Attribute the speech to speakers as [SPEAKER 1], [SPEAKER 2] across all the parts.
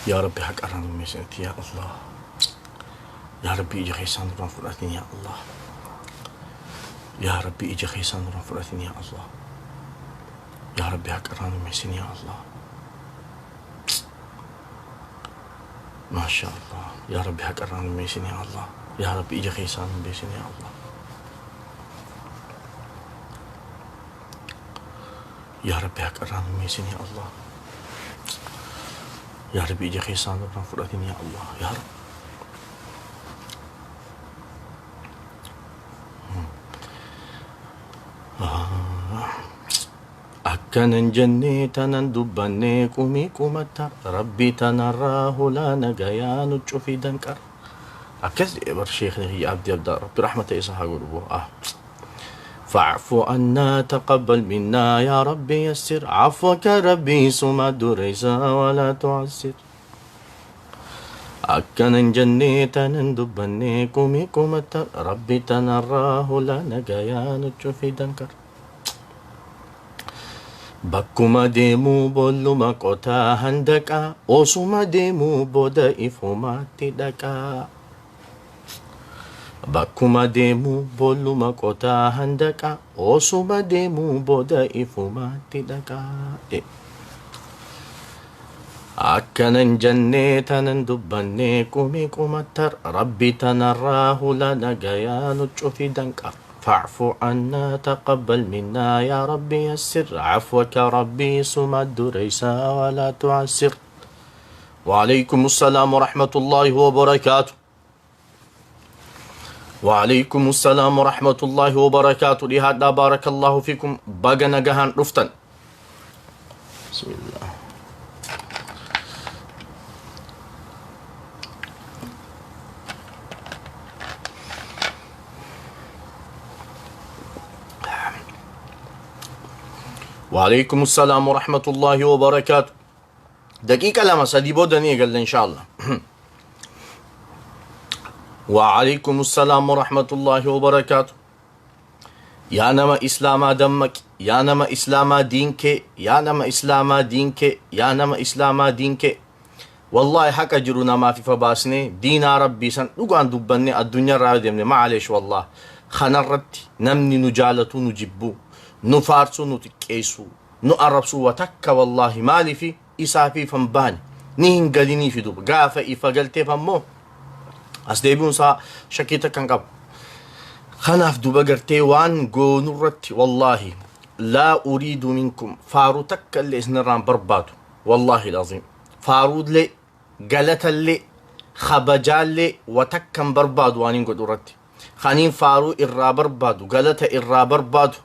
[SPEAKER 1] Yaa Rabbi haqa irraa nu meessiniti yaa Allah. Yaa Rabbi ija keessaa nurraan fudhatin yaa Allah. Yaa Rabbi ija keessaa nurraan fudhatin yaa Allah. Yaa Rabbi haqa irraa nu meessin yaa Allah. Maasha Allah. Yaa Rabbi haqa irraa nu meessin yaa Allah. Yaa Rabbi ija keessaa nu beesin yaa Allah. Yaa Rabbi haqa irraa nu meessin yaa Allah. Yaa Rabbi ija keessaa nurraan fudhatin yaa Allah. Yaa Rabbi. Akkanan jennee tanan dubbannee qumii qumatta Rabbi tanarraa hulaa nagayaa nu cufi danqara. Akkas jedhe bar sheekni kiyya Abdii Abdaa Rabbi rahmata isa haa godhu boo. Ah. فاعف عنا تقبل منا يا ربي يسر عفوك ربي سما دريسا ولا تعسر Akkanan jennee tanan dubbannee qumii qumata Rabbi tanarraa hulaa nagayaa nu cufi danqara. Bakkuma deemuu boolluma qotaa handaqaa osuma deemuu booda ifumaatti dhaqaa. Bakkuma deemuu boolluma qotaa handaqaa osuma deemuu booda ifumaatti dhaqaa. Akkanan jennee tanan dubbannee qumii qumattar Rabbi tanarraa hula nagayaa nu cufi danqar. فاعف عنا تقبل منا يا ربي يسر عفوك ربي سما الدريسا ولا تعسر. وعليكم السلام ورحمة الله وبركاته. وعليكم السلام ورحمة الله وبركاته. لهذا بارك الله فيكم بغنا جهان رفتن. بسم الله. وعليكم السلام ورحمة الله وبركاته. دقيقة لما سدي بودني قال إن شاء الله. وعليكم السلام ورحمة الله وبركاته. Yaa nama Islaamaa dammaqi, yaa nama Islaamaa diinkee, yaa nama Islaamaa diinkee, yaa nama Islaamaa diinkee. Wallaahi haqa jiru namaaf ifa baasnee diinaa Rabbii san dhugaan dubbannee addunyaarraa yoo deemne maaleesh wallaah kanarratti namni nu jaalatu nu jibbu nu faarsuu nu xiqqeessuu nu arrabsuu wa takka wallaahi maaliifi isaaf ifa hin baane ni hin galiniifi duuba gaafa ifa galteef ammoo as deebi'uun isaa shakkii takka hin qabu. Kanaaf duuba gartee waan goonurratti wallaahi laa uriidu minkum faaruu takka illee isinirraan barbaadu wallaahi laziim faaruullee galatallee kabajaallee wa takka hin barbaadu waan hin godhu irratti kaniin faaruu irraa barbaadu galata irraa barbaadu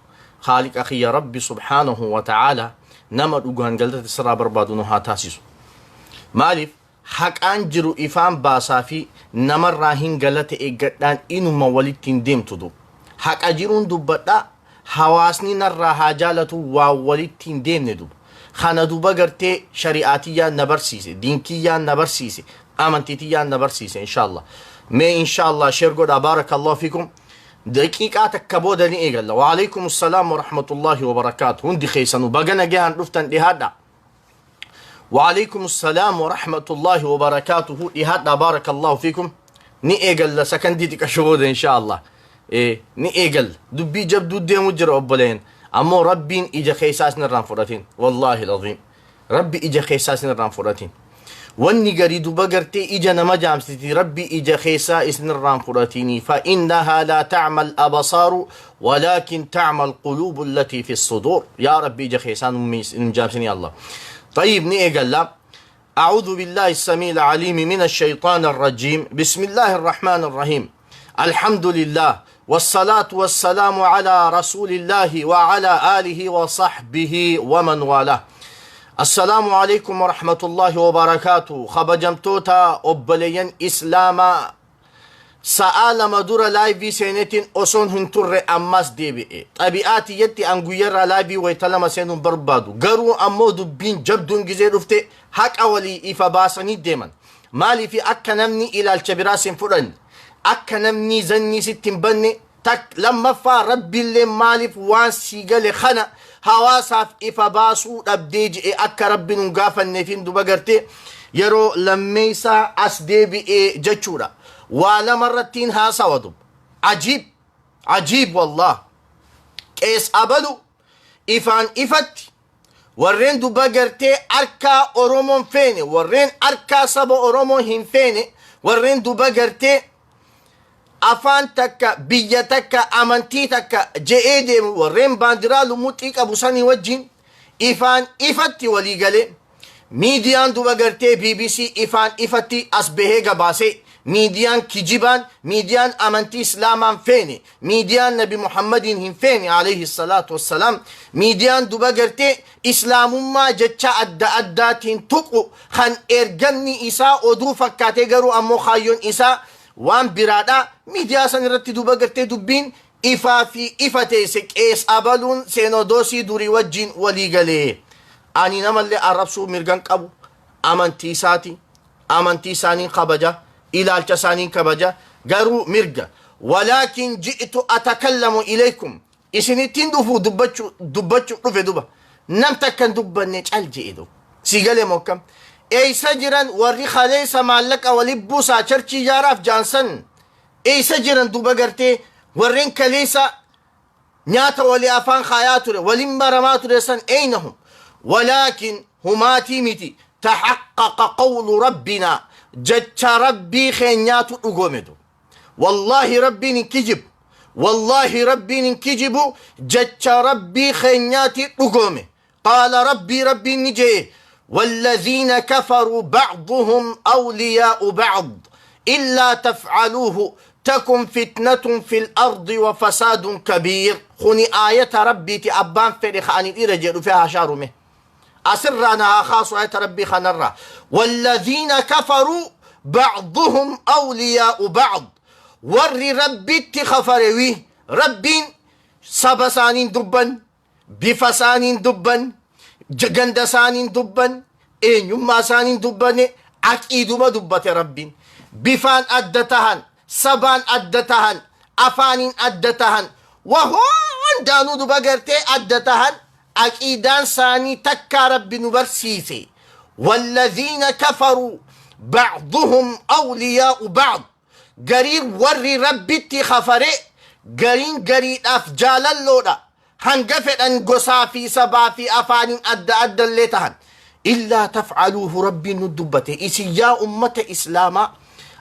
[SPEAKER 1] khaaliqa kiyya rabbi subhaanahu wa ta'aala nama dhugaan galata isirraa barbaadu nu haa taasisu. Maaliif haqaan jiru ifaan baasaa fi namarraa hin galata eeggadhaan inuma walitti hin deemtu duuba. Haqa jiruun dubbadhaa hawaasni narraa haa jaalatu waan walitti hin deemne duuba. Kana duuba gartee shari'aatiyyaan na barsiise, diinkiyyaan na barsiise, amantiitiyyaan na barsiise inshaallah. Mee inshaallah share godhaa baarakallahu fiikum. Daqiiqaa takka booda ni eegalla. Waalaikum salaam wa rahmatullahi wa barakaatu. Hundi keessanuu baga nagahaan dhuftan dhihaadha. وعليكم السلام ورحمة الله وبركاته dhihaadha بارك الله فيكم. Ni eegalla sakandii xiqqasho booda insha Allah. Ni eegalla. Dubbii jabduu deemu jira obboleen. Ammoo Rabbiin ija keessaa isin irraan fudhatin. Wallaahi laziim. Rabbi ija keessaa isin irraan fudhatin. Wanni garii duba gartee ija nama jaamsiti Rabbi ija keessaa isin irraan fudhatini. فإنها لا تعمى الأبصار ولكن تعمى القلوب التي في الصدور. Yaa Rabbi ija keessaa nu jaamsini ya Allah. طيب ni eegalla. أعوذ بالله السميع العليم من الشيطان الرجيم. بسم الله الرحمن الرحيم. الحمد لله والصلاة والسلام على رسول الله وعلى آله وصحبه ومن والاه. السلام عليكم ورحمة الله وبركاته. Kabajamtoota obboleeyyan Islaamaa sa'aa 2 dura live seenetiin osoon hin turre ammas deebi'e. Xabi'aa tiyyatti an guyyarraa live wayita 2 seenuun barbaadu. Garuu ammoo dubbiin jabduun gizee dhufte haqa walii ifa baasanii deeman. Maaliif akka namni ilaalcha biraas hin fudhanne, akka namni zannii sitti hin banne, tak lammaffaa Rabbiillee maaliif waan sii gale kana hawaasaaf ifa baasuu dhabdee je'e akka rabbi nun gaafanneefin duba gartee yeroo lammeeysaa as deebi'ee jechuudha. Waa lama irrattiin haasawa dub. Ajiib! Ajiib wallaah! Qees abalu ifaan ifatti warreen duba gartee arkaa Oromoon feene, warreen arkaa saba Oromoo hin feene, warreen duba gartee afaan takka, biyya takka, amantii takka je'ee deemu, warreen baandiraa lumuxxii qabu sanii wajjin ifaan ifatti walii galee miidiyaan duba gartee BBC ifaan ifatti as bahee gabaasee, miidiyaan kijibaan, miidiyaan amantii islaamaan feene, miidiyaan nabi Muhammadiin hin feene alayhi salaatu wassalaam, miidiyaan duba gartee islaamummaa jecha adda addaatiin tuqu kan ergamni isaa oduu fakkaatee garuu ammoo kaayyoon isaa waan biraadha. Miidiyaa san irratti duba gartee dubbiin ifaa fi ifa teesse, qees abaluun seenodoosii durii wajjin walii galee. Ani namallee arrabsuu mirgan qabu, amantii isaati, amantii isaaniin kabaja, ilaalcha isaaniin kabaja, garuu mirga. Walaakin ji'tu atakallamu ilaykum, isinittiin dhufuu dubbachuu dhufe duba. Nam takka hin dubbanne cal je'e duba. Si galee moo akkam? Eessa jiran warri kaleessa maallaqa wali buusaa charchii ijaaraaf jaansan? Eessa jiran duba gartee warreen kaleessa nyaata walii afaan kaayaa ture, waliin maramaa ture san, eynahum? Walaakin humaatii miti, tahaqqaqa qawlu rabbinaa, jecha rabbii keenyaatu dhugoome du. Wallaahi rabbiin hin kijibu, wallaahi rabbiin hin kijibu, jecha rabbii keenyaati dhugoome. Qaala rabbii, rabbiin ni je'e: والذين كفروا بعضهم أولياء بعض إلا تفعلوه تكن فتنة في الأرض وفساد كبير. خني آية ربي تي أبان فريخ أني إرجع فيها شارمه أسرنا خاص آية ربي خنرة. والذين كفروا بعضهم أولياء بعض، ور ربي تخفروي ربي saba isaaniin dubban, bifa isaaniin dubban, ganda isaaniin dubban, eenyummaa isaaniin dubbanne, aqiiduma dubbate rabbiin. Bifaan adda tahan, sabaan adda tahan, afaaniin adda tahan, waa hundaanuu duba gartee adda tahan, aqiidaan isaanii takkaa rabbi nu barsiise. والذين كفروا بعضهم أولياء بعض، gariin warri rabbitti kafare gariin gariidhaaf jaalalloodha, hanga fedhan gosaa fi sabaa fi afaaniin adda addallee tahan. إلا تفعلوه, rabbiin nu dubbate, isin yaa ummata islaamaa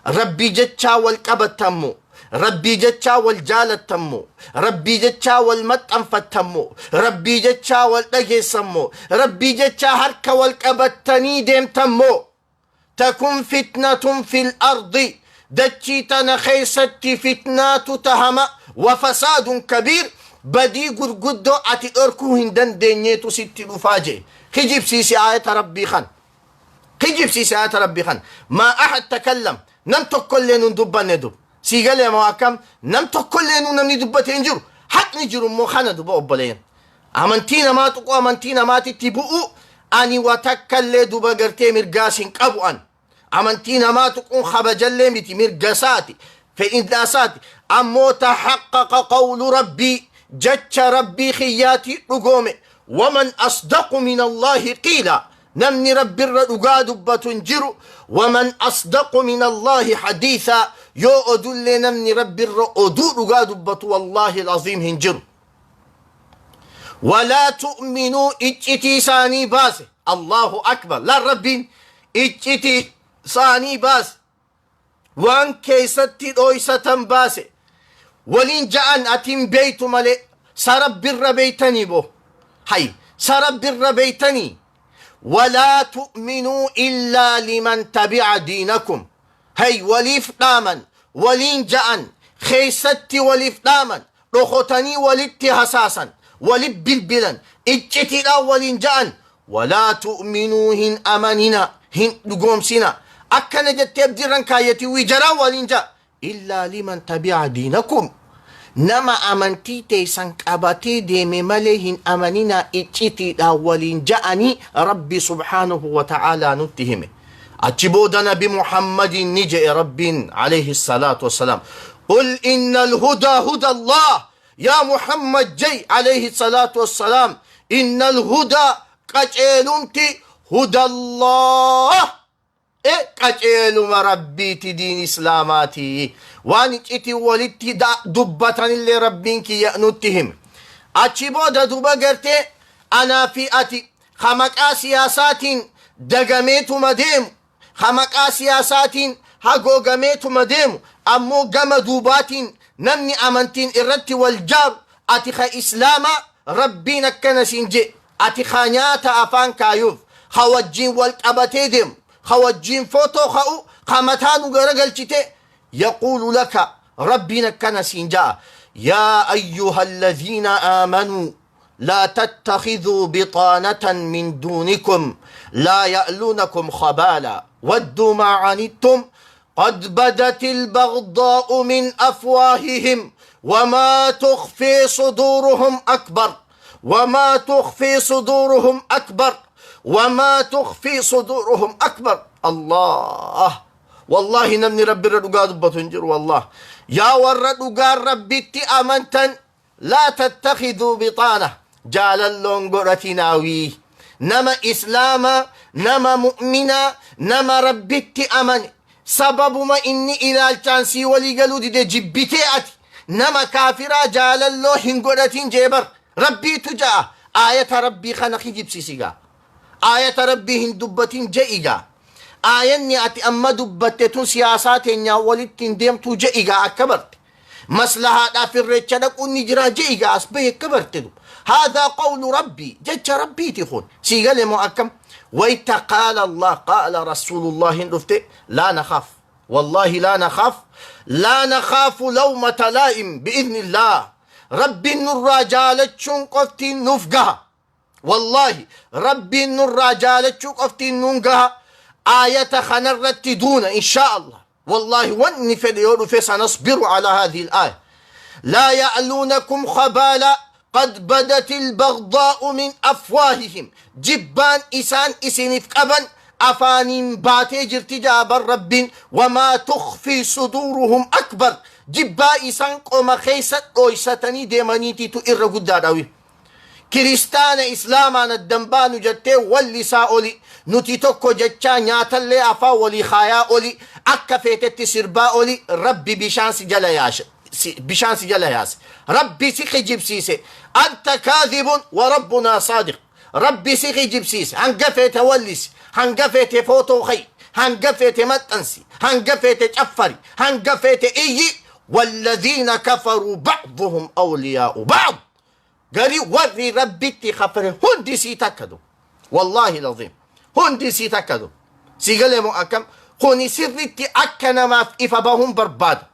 [SPEAKER 1] rabbii jechaa wal qabattammo, rabbii jechaa wal jaalattammo, rabbii jechaa wal maxxanfattammo, rabbii jechaa wal dhageessammo, rabbii jechaa harka wal qabattanii deemtammo, تكن فتنة في الأرض, dachii tana keessatti fitnaatu tahama, وفساد كبير, badii gurguddoo ati dhorkuu hin dandeenyeetu sitti dhufaa jee. Kijibsiisi aayata rabbii kan, kijibsiisi aayata rabbii kan. ما أحد تكلم, nam tokkollee nun dubbanne dub. Sii galee moo akkam? Nam tokkollee nu namni dubbate hin jiru. Haqni jiru immoo kana duba obboleeyyan. Amantii namaa tuqu, amantii namaatitti bu'u, ani wa takkallee duba gartee mirgaas hin qabu. An amantii namaa tuquun kabajallee miti, mirga isaati, fedhindaa isaati. Ammoo تحقق قول ربي, jecha rabbii kiyyaatii dhugoome. ومن أصدق من الله قيلا, namni rabbirra dhugaa dubbatu hin jiru. ومن أصدق من الله حديثا, yoo odullee namni rabbirra oduu dhugaa dubbatu والله العظيم hin jiru. ولا تؤمنوا, iccitii isaanii baase. الله أكبر. Laan rabbiin iccitii isaanii baase, waan keessatti dhoysatan baase. Waliin ja'an atiin beeytu malee sa rabbirra beeytanii bo hay, sa rabbirra beeytanii. ولا تؤمنوا إلا لمن تبع دينكم. Hay, waliif dhaaman, waliin ja'an, keeysatti waliif dhaaman, dhokotanii walitti hasaasan, walif bilbilan, iccitiidhaan waliin ja'an. ولا تؤمنوا, hin amanina, hin dhugoomsina, akkana jettee abdiirran kaayyati wijaraan waliin ja'a, إلا لمن تبع دينكم, nama amantii teessan qabatee deeme malee hin amaninaa, iccitiidhaan waliin ja'anii rabbi سبحانه وتعالى nutti hime. Achi booda nabi Muhammadin ni je'e rabbiin عليه الصلاة والسلام: قل إن الهدى هدى الله. Yaa Muhammad jey عليه الصلاة والسلام, Innal hudaa, qaceelumti, hudallaah, e qaceeluma Rabbiiti, diin Islaamaati. Waan iccitii walitti dubbatanillee Rabbiin kiyya nutti hime. Achi booda duba gartee anaa fi ati ka maqaa siyaasaatiin dagameetuma deemu, ka maqaa siyaasaatiin hagoogameetuma deemu, ammoo gama duubaatiin namni amantiin irratti wal jaaru, ati ka Islaamaa, Rabbiin akkana siin jee. Ati ka nyaata afaan kaayuuf ka wajjiin wal qabatee deemu, ka wajjiin footoo ka'u, ka mataa nu garagalchite, yaquulu laka, Rabbiin akkana siin ja'a: yaa ayyuha alladhiina aamanuu laa tattakhidhuu bixaanatan min duunikum laa ya'luunakum khabaala wadduu maa canittum qad badat ilbagdaa'u min afwaahihim wamaa tukhfii suduuruhum akbar, wamaa tukhfii suduuruhum akbar, wamaa tukhfii suduuruhum akbar. Allah, wallahi namni Rabbi irra dhugaa dubbatu hin jiru. Wallah, yaa warra dhugaan Rabbitti amantan, laa tattakhiduu bixaana, jaalalloon godhatinaawii nama Islaamaa, nama mu'minaa, nama Rabbitti amane. Sababuma inni ilaalchaan sii walii galuu dide jibbitee ati nama kaafiraa jaalalloo hin godhatin jeebar Rabbiitu ja'a. Aayata Rabbii kana kijibsiisigaa, aayata Rabbii hin dubbatin je'igaa, aayanni ati amma dubbatte tun siyaasaa teenyaa walitti hin deemtuu je'igaa. Akka barte maslahaadhaaf Irreecha dhaquun ni jira je'igaa, as bahe akka barte du. Haadhaa qawlu Rabbii, jecha Rabbiiti kun. Sii gale moo akkam? Wayta qaala Allah, qaala Rasuulullah hin dhufte, laa nakhaaf, wallahi laa nakhaaf, laa nakhaafu lawmata laa'im bi'idhnillah. Rabbiin nurraa jaalachuun qoftiin nuuf gaha. Wallahi Rabbiin nurraa jaalachuu qoftiin nuun gaha. Aayata kanarratti duuna inshaa Allah. Wallahi wanni fedhe yoo dhufe sanasbiru ala hadhihi al-aaya. Laa ya'luunakum khabaala qad badat al-bagdaa'u min afwaahihim. Jibbaan isaan isiniif qaban afaaniin baatee jirti jaaban Rabbiin. Wamaa tukhfii suduuruhum akbar. Jibbaa isaan qoma keessa dhoysatanii deemaniitiitu irra guddaadha. Kiristaana Islaamaan addan baanu jettee wallisaa oli, nuti tokko jechaa nyaatallee afaan walii kaayaa oli, akka feetetti sirbaa oli, Rabbi bishaan si jala yaashe, bishaan si jala yaase. Rabbi si kijibsiise. Anta kaadhibun wa rabbunaa saadiq. Rabbi si kijibsiise. Hanga feete wallisi, hanga feete footoo ka'i, hanga feete maxxansi, hanga feete caffari, hanga feete iyyi. Walladhiina kafaruu ba'duhum awliyaa'u ba'd. Gari warri Rabbitti kafare hundi sii takka du. Wallahi laziim, hundi sii takka du. Sii galee moo akkam? Kuni sirritti akka namaaf ifa bahuun barbaada.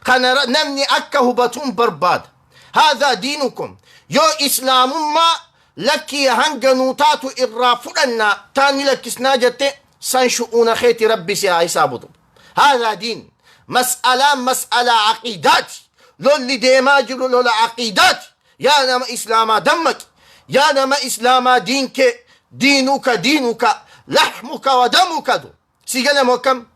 [SPEAKER 1] Kana namni akka hubatuun barbaada. Haadhaa diinukum. Yoo Islaamummaa lakkii hanga nuu taatu irraa fudhannaa taani lakkisnaa jette, san shu'uuna keeti, Rabbi si haa hisaabutu. Haadhaa diin. Mas'alaan mas'alaa aqiidaati. Lolli deemaa jiru lola aqiidaati. Yaa nama Islaamaa, dammaqi. Yaa nama Islaamaa, diin kee, diinuka diinuka lahmuka wa damuka du. Si galamu akkam?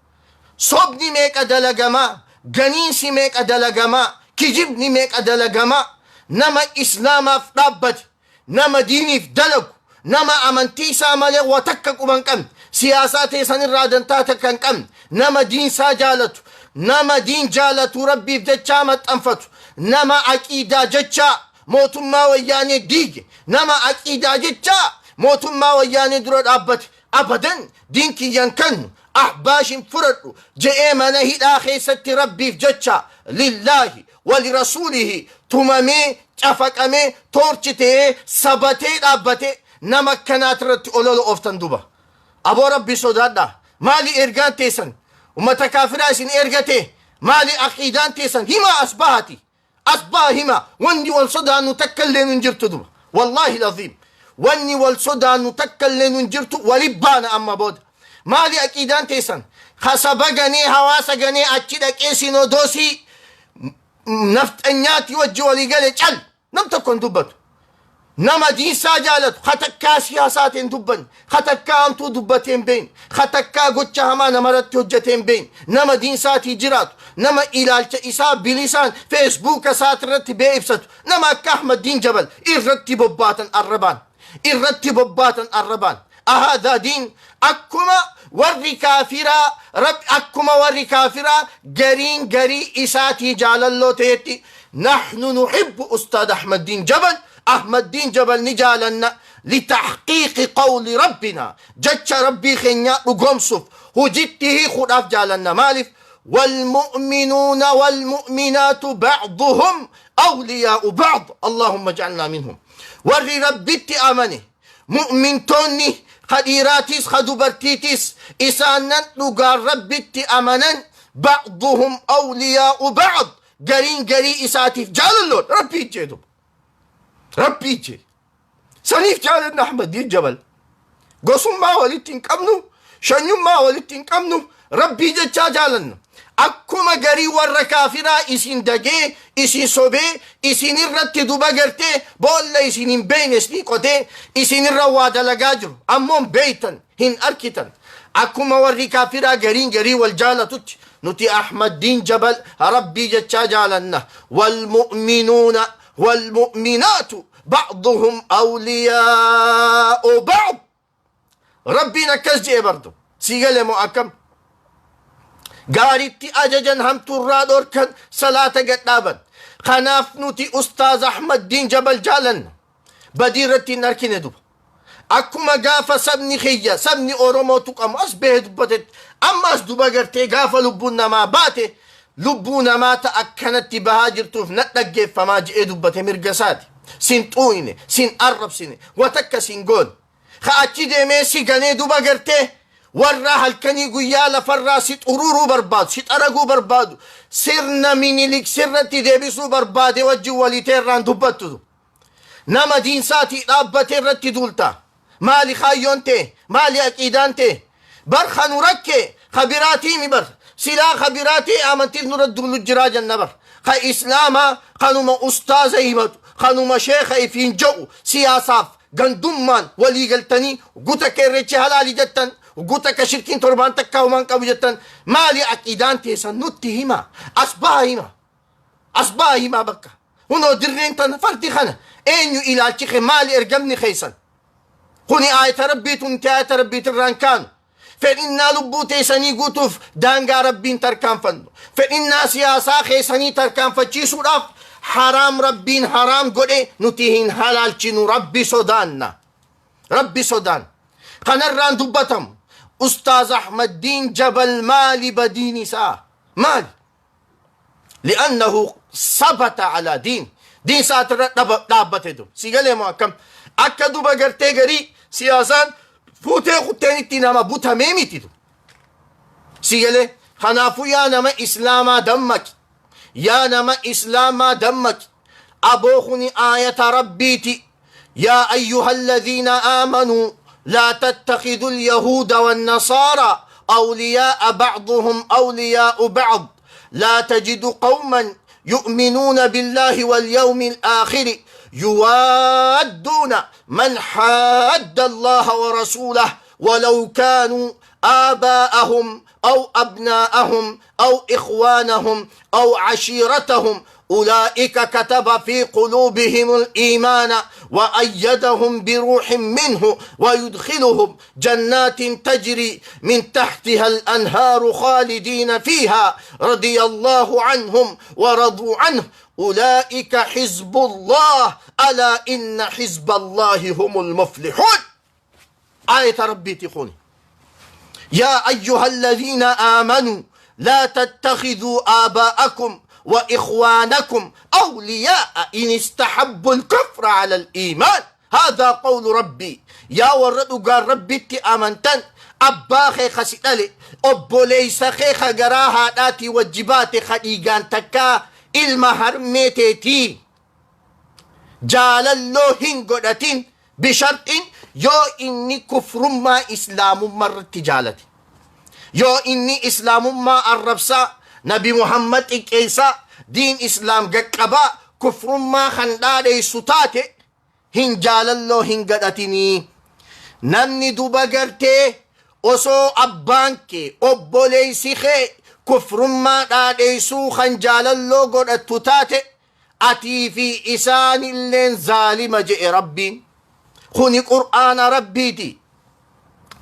[SPEAKER 1] Sobni meeqa dalagamaa, ganiinsi meeqa dalagamaa, kijibni meeqa dalagamaa, nama Islaamaaf dhaabbate, nama diiniif dalagu, nama amantii isaa malee waa takka quba hin qabne, siyaasaa teessan irraa dantaa takka hin qabne, nama diinsaa jaalatu, nama diin jaalatu, Rabbiif jechaa maxxanfatu, nama aqiidaa jechaa mootummaa Wayyaanee diige, nama aqiidaa jechaa mootummaa Wayyaanee dura dhaabbate, abadan diin kiyyan kannu Ahbaashin fudhadhu je'ee mana hidhaa keessatti Rabbiif jecha, lillaahi walirasuulihi, tumamee, cafaqamee, toorchi ta'ee sabatee dhaabbatee, nama akkanaati irratti olola ooftan duba. Aboo, Rabbi sodaadha. Maali ergaan teessan? Ummata kaafiraa isin ergate? Maali aqiidaan teessan? Himaa, as bahati, as baha, hima. Wanni wal sodaannu takka illee nun jirtu duba. Wallahi laziim, wanni wal sodaannu takka illee nun jirtu. Wali baana amma booda. Maali aqiidaan teessan? Kasaba ganee, hawaasa ganee, achi dhaqee sinodoosii nafxanyaati wajji walii gale cal nam tokko hin dubbatu. Nama diinsaa jaalatu, katakkaa siyaasaatiin hin dubbanne, katakkaa hamtuu dubbatee hin beekne, katakkaa gocha hamaa namarratti hojjetee hin beekne, nama diinsaatii jiraatu, nama ilaalcha isaa bilisaan Feesbuuka isaatirratti bee ibsatu, nama akka Ahmad Diin Jabal irratti bobbaatan arrabaan. Irratti bobbaatan arrabaan. Ahaadhaa diin akkuma warri kaafiraa rabbi akkuma warri kaafiraa gariin garii isaatii jaalalloo ta'etti nahnu nuhibbu Ustaad Ahmaddiin Jabal. Ahmaddiin Jabal ni jaalanna litahqiiqi qawli rabbina jecha rabbii keenyaa dhugoomsuuf hujitti hiikuudhaaf jaalanna. Maaliif? والمؤمنون والمؤمنات بعضهم أولياء بعض اللهم اجعلنا منهم. Warri rabbitti amane mu'mintoonni ka dhiiraatis ka dubartiitis isaanan dhugaan rabbitti amanan بعضهم أولياء بعض gariin garii isaatiif jaalalloon rabbii jeedu rabbii jee saniif jaalanna. Ahmadiin Jabal gosummaa walitti hin qabnu, shanyummaa walitti hin qabnu, rabbii jechaa jaalanna. Akkuma garii warra kaafiraa isin dagee isin sobee isin irratti duba gartee boolla isin hin beeyne isin qotee isin irra waa dalagaa jiru ammoo beeytan hin arkitan. Akkuma warri kaafiraa gariin garii wal jaalatutti nuti Ahmaddiin Jabal rabbii jechaa jaalanna. والمؤمنون والمؤمنات بعضهم أولياء بعض rabbiin akkas jee bardu sii gale moo akkam? Gaaritti ajajan, hamtuurraa dhorkan, salaata gadhaaban. Kanaaf nuti Ustaaz Ahmaddiin Jabal jaalanna. Badii irratti hin argine duba. Akkuma gaafa sabni kiyya sabni Oromoo tuqamu as bahee dubbatetti ammas duba gartee gaafa lubbuun namaa baate lubbuu namaa ta akkanatti bahaa jirtuuf na dhaggeeffamaa je'ee dubbate. Mirga isaati. Sin xuuyne, sin arrabsine, watakka sin goone. Ka achi deemee si ganee duba gartee warra halkanii guyyaa lafarraa si xururuu barbaadu, si xaraguu barbaadu, sirna Minilik sirratti deebisuu barbaade wajjin waliitee irraan dubbattu. Nama diinsaatii dhaabbate irratti duulta. Maali kaayyoon ta'e? Maali aqiidaan ta'e? Bar kanu rakke ka biraatiimi bar. Silaa ka biraatii amantiif nurra duulu jiraa jenna bar. Ka islaamaa kanuma ustaaza himatu kanuma sheeka ifiin jedhu siyaasaaf gandummaan walii galtanii guta ka irreechi halaali jettan, guta ka shirkiin torbaan takkaa humaan qabu jettan. Maali aqiidaan teessan? Nutti hima, as baha hima, as baha himaa. Bakka hunoo dirreen tana fardi kana eenyu ilaalchi kee? Maali ergamni keessan? Kuni aayata rabbiitu nuti aayata rabbiitirraan kaanu. Fedhinnaa lubbuu teessanii guutuuf daangaa rabbiin tarkaanfannu. Fedhinnaa siyaasaa keessanii tarkaanfachiisuudhaaf haraam rabbiin haraam godhe nuti hin halaalchinu. Rabbi sodaanna, rabbi sodaan kanarraan dubbatamu. Ustaaz Ahmaddiin Jabal maali badiin isaa? Maali? لأنه ثبت على دين diin isaatirra dhaabbate dur. Si galee moo akkam? Akka duba gartee garii siyaasaan fuutee kutteen itti nama butamee miti dur. Si galee? Kanaafuu yaa nama islaamaa dammaqi, yaa nama islaamaa dammaqi. Aboo kuni aayata rabbiiti. يا أيها الذين آمنوا لا تتخذوا اليهود والنصارى أولياء بعضهم أولياء بعض لا تجد قوما يؤمنون بالله واليوم الآخر يوادون من حاد الله ورسوله ولو كانوا آباءهم أو أبناءهم أو إخوانهم أو عشيرتهم أولئك كتب في قلوبهم الإيمان وأيدهم بروح منه ويدخلهم جنات تجري من تحتها الأنهار خالدين فيها رضي الله عنهم ورضوا عنه أولئك حزب الله ألا إن حزب الله هم المفلحون. آية ربي تخوني. يا أيها الذين آمنوا لا تتخذوا آباءكم وإخوانكم أولياء إن استحبوا الكفر على الإيمان. هذا قول ربي. Yaa warra dhugaan rabbitti amantan, abbaa kee ka si dhale, obboleeysa kee ka garaa haadhaatii wajji baate, ka dhiigaan takkaa ilma harmee teetii jaalalloo hin godhatin, bisharxin yoo inni kufrummaa islaamummaa irratti jaalate, yoo inni islaamummaa arrabsaa, Nabi Muhammad xiqqeessaa, diin islaam gaqqabaa, kufrummaa kan dhaadheessu taate hin jaalalloo hin gadhatinii. Namni duba gartee osoo abbaan kee obboleessi kee kufrummaa dhaadheessuu kan jaalalloo godhattu taate atii fi isaanilleen zaalima je'e rabbiin. Kuni Qur'aana Rabbiiti.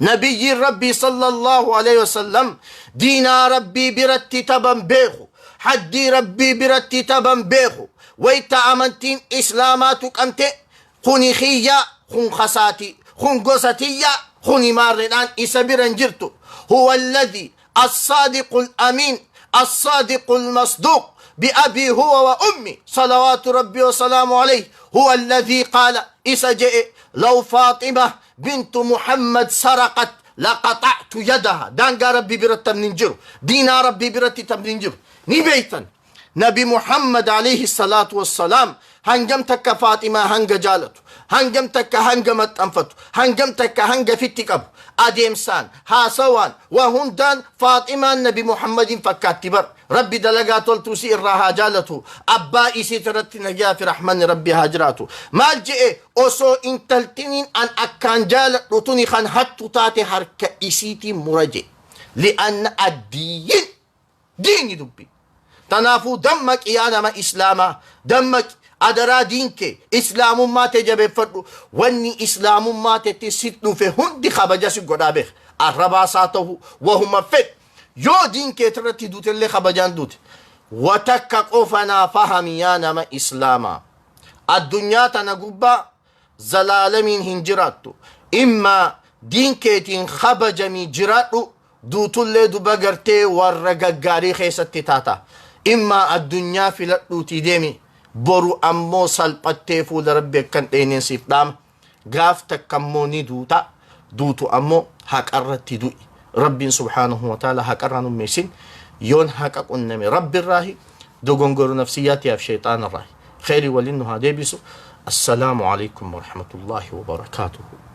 [SPEAKER 1] Nabiyyiin Rabbii sallallahu alaihi wasallam diinaa Rabbii biratti taban beeku. Haddii Rabbii biratti taban beeku. Wayta amantiin Islaamaa tuqamte, kuni kiyya, kun kasaati, kun gosa tiyya, kuni maarredhaan isa bira hin jirtu. Huwa alladhi as-saadiqul amiin as-saadiqul masduuq bi'abii huwa wa ummi salawaatu Rabbii wa salaamu alayhi, huwa alladhi qaala, isa je'e, law Faaxima bintu Muhammad saraqat laqaxa'tu yadaha. Daangaa Rabbii biratti taphni hin jiru, diinaa Rabbii biratti taphni hin jiru. Ni beeytan Nabi Muhammad alayhi salaatu wassalaam hangam takka Faaximaa hanga jaalatu, hangam takka hanga maxxanfatu, hangam takka hanga fitti qabu. Adeemsaan, haasawaan, waa hundaan Faaximaan Nabi Muhammadin fakkaatti bar. Rabbi dalagaa toltuu si irraa haa jaalatu, abbaa isiit irratti nagaa fi rahmanni Rabbi haa jiraatu. Maal je'e? Osoo intaltiniin an akkaan jaaladhu tuni kan hattu taate, harka isiitiin mura je'e. Li'anna addiyin diini dubbi. Tanaafuu dammaqi yaa nama Islaamaa, dammaqi adaraa. Diin kee, Islaamummaa tee jabeeffadhu. Wanni Islaamummaa teetti si dhufe hundi kabaja si godhaa beek. Arrabaasaa ta'u, wahuma fedhe, yoo diin keetirratti duutellee kabajaan duute. Watakka qofa naa fahami yaa nama Islaamaa, addunyaa tana gubbaa zalaalamiin hin jiraattu. Immaa diin keetiin kabajamii jiraadhu, duutullee duba gartee warra gaggaarii keessatti taata. Immaa addunyaa filadhuutii deemi, boru ammoo salphattee fuula Rabbi akkan dheeneen siif dhaama. Gaaf takka ammoo ni duuta, duutu ammoo haqarratti du'i. Rabbiin subhaanahu wa ta'ala haqarraa nu meessin. Yoon haqa qunname Rabbirraahi, dogongoru nafsiyyaatiyaaf shayxaanarraahi. Kheyrii waliin nu haa deebisu. Assalaamu alaikum warahmatullaahi wabarakaatuhu.